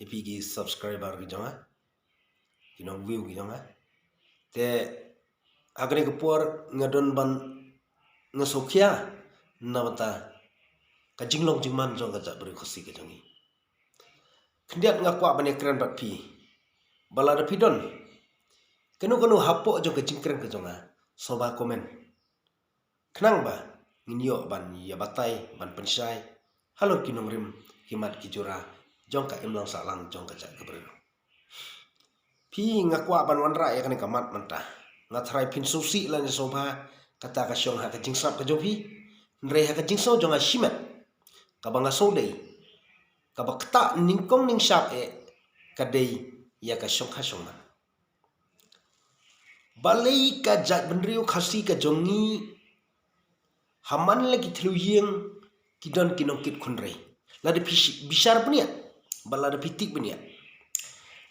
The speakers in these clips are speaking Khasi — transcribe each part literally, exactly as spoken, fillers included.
ïa phi ki subscriber ki jong nga, ki nong view ki jong nga. Te ha kane ka por nga don ban nga sngewkhia na bynta ka jinglong jingman jong ka jaitbynriew Khasi ka jong ngi. Khyndiat nga kwah ban ïakren bad phi ba lada phi don kano kano hapoh jong ka jingkren ka jong nga, sngewbha comment. Khnang ba ngin ïoh ban ïa batai, ban pynshai halor ki nongrim, ki mat ki jura jong ka imlang sahlang jong ka jaitbynriew. Phi, nga kwah ban wanrah ïa kane ka mat mynta. Nga tharai phin sngewsih lane sngewbha kata ka shong ha ka jingsngap ka jong phi. Hynrei ha ka jingsngew jong nga shimet, kaba nga sngewdei, kaba ktah nyngkong nyngshap eh, ka dei ïa ka shongkha shongman. Balei ka jaitbynriew Khasi ka jong ngi, ha man la ki thliew ïing ki don ki nongkit khynrei? Lada phi shi-, bishar bniah bad lada phi tip bniah,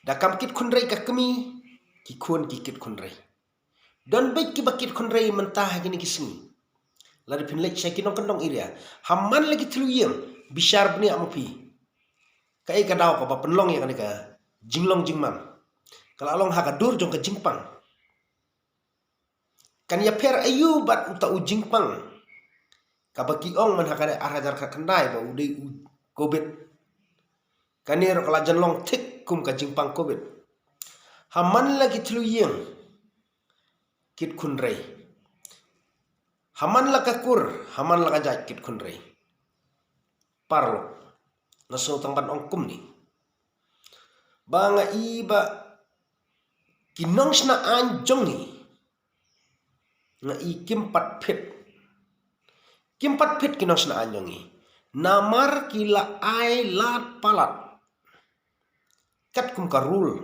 da kam kit khynrei ka kmie, ki khun ki kit khynrei. Don beit kiba kit khynrei mynta ha kine ki sngi. Lada phin leit sha ki nongkyndong area, ha man la ki thliew ïing, bishar bniah ma phi. Kaei ka daw kaba pynlong ïa kane ka jinglong jingman? Ka la long ha ka dur jong ka jingpang. Kan ïapher aïu bad uta u jingpang kaba ki ong man ha kane ar hajar khatkhyndai ba u dei u covid? Kane ruh ka la jan long thik kum ka jingpang covid. Ha man la ki thliew ïing kit khynrei. Ha man la ka kur, ha man la ka jait kit khynrei. Paralok, nga sngewtang ban ong kumne. Ba nga i ba ki nongshna aiñ jong ngi, nga i kim pat fit. Kim pat fit ki nongshna aiñ jong ngi. Namar ki la ai lad palat katkum ka rule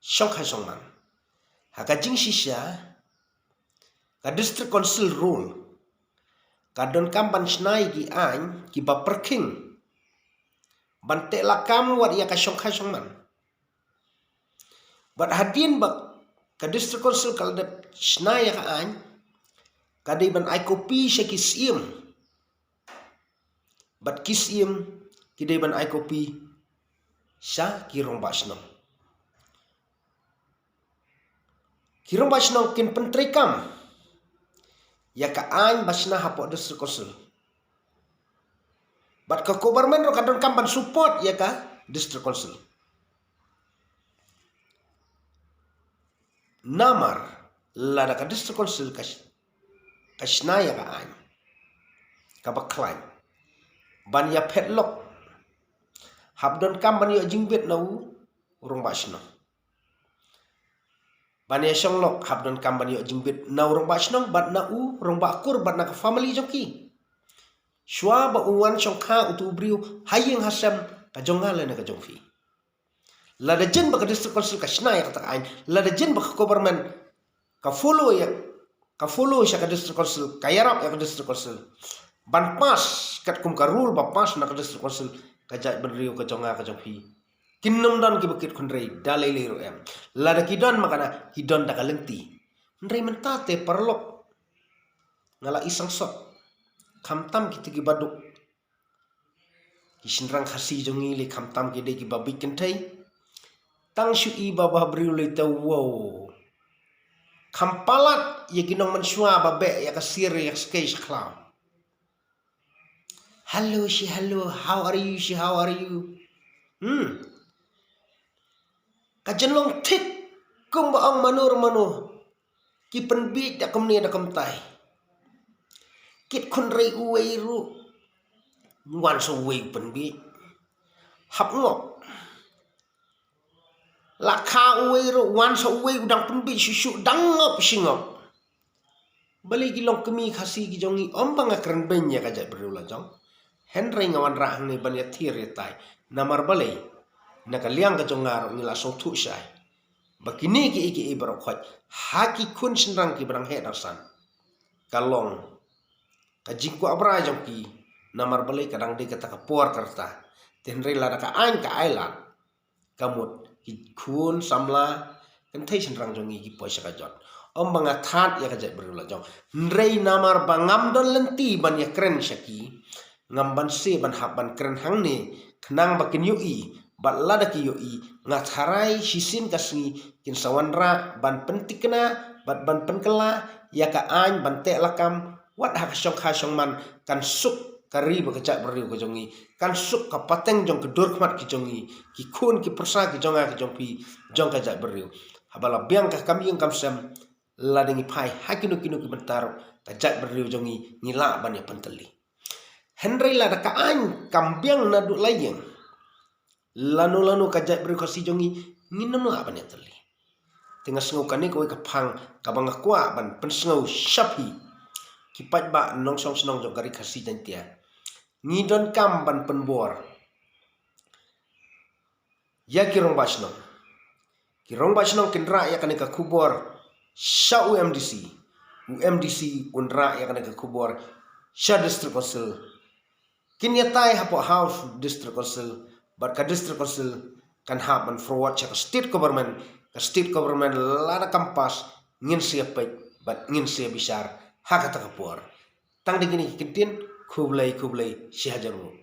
shongkha shongman. Ha ka jingshisha, ka District Council rule ka donkam ban shna ïa ki aiñ kiba pyrkhing ban teh lakam wat ïa ka shongkha shongman. Bad hadien ba ka District Council ka la dep shna ïa ka aiñ, ka dei ban ai kopi sha ki syiem. Bad ki syiem ki dei ban ai kopi sha ki rangbah shnong. Ki rangbah shnong kin pyntreikam ïa ka aiñ ba shna hapoh District Council. Bad ka government ruh ka donkam ban support ïa ka District Council. Namar lada ka District Council ka sh-, ka shna ïa ka aiñ kaba khlaiñ ban ïa phet lok, hap donkam ban ïoh jingbit na u rangbah shnong. Ban ïa shong lok hap donkam ban ïoh jingbit na u rangbah shnong bad na u rangbah kur bad na ka family jong ki. Shuwa ba u wan shongkha utu u briew ha ïing ha sem ka jong nga lane ka jong phi. Lada jin ba ka District Council ka shna ïa kata ka aiñ, lada jin ba ka government ka follow ïa, ka follow sha ka District Council, ka ïarap ïa ka District Council ban pass katkum ka rule ba pass na ka District Council, ka jaitbynriew ka jong nga ka jong phi kin nym don kiba kit khynrei da lei lei ruh em. Lada ki don ma kane ki don da ka lynti. Hynrei mynta te paralok, nga la i sangsot, khamtam kito kiba duk. Ki shynrang Khasi jong ngi lei khamtam ki dei kiba bit kynthei. Tang shu i ba ba briew lei te, wow. Kham palat ïa ki nongmynshuwa ba beh ïa ka sir ïa ka skei sha khlaw. Hello, she hello, how are you, she how are you? Hmm. Ka jinglong thik kumba ong mano mano. Ki pynbiej da kumne da kumtai. Kit khynrei uwei ruh, wan sa uwei u pynbiej. Hap ngop. La kha uwei ruh, wan sa uwei u dang pynbiej shuh shuh, dang ngop shi ngop. Balei ki long kmie Khasi ki jong ngi, ym ba nga kren beiñ ïa ka jaitbynriew la jong. Hynrei nga wanrah hangne ban ïathir ïatai. Namar balei, na ka liang ka jong nga ruh ngi la sngewthuh shai ba kine kiei kiei baroh khoit ha ki khun shynrang kiba dang heh dang san, ka long ka jingkwah brai jong ki. Namar balei, ka dang dei kata ka por ka rta. Te hynrei lada ka aiñ ka ai lad, ka mut ki khun samla kynthei shynrang jong ngi ki poi sha ka jot. Ym ba nga thad ïa ka jaitbynriew la jong, hynrei namar ba ngam don lynti ban ïakren sha ki, ngam banse ban hap ban kren hangne, khnang ba kin ïohi, bad lada ki ïohi, nga tharai shisien ka sngi kin sa wanrah ban pyntikna bad ban pynkylla ïa ka aiñ ban teh lakam, wat ha ka shongkha shongman, kan suk ka ri bad ka jaitbynriew ka jong ngi, kan suk ka pateng jong ka dur khmat ka jong ngi, ki khun ki pyrsa ki jong nga ki jong phi, jong ka jaitbynriew. Haba la biang ka kam ïing kam sem, lada ngi phai ha kino kino ki bynta ruh, ka jaitbynriew jong ngi ngi lah ban ïa pyntylli. Hynrei lada ka aiñ kam biang naduh la ïing, lano lano ka jaitbynriew Khasi jong ngi ngin ym lah ban ïa tylli. Te nga sngew kane kawei ka phang kaba nga kwah ban pynsngew sha phi, ki paidbah nongshong shnong jong ka Ri Khasi Jaiñtia. Ngi donkam ban pynbor ïa ki rangbah shnong. Ki rangbah shnong kin rah ïa kane ka khubor sha u MDC. U MDC un rah ïa kane ka khubor sha District Council. Kin ïatai hapoh House District Council, bad ka District Council kan hap ban forward sha ka State Government. Ka State Government lada kam pass, ngin sa ïa peit bad ngin sa ïa bishar ha kata ka por. Tang da kine ki kyntien, khublei khublei shihajar nguh.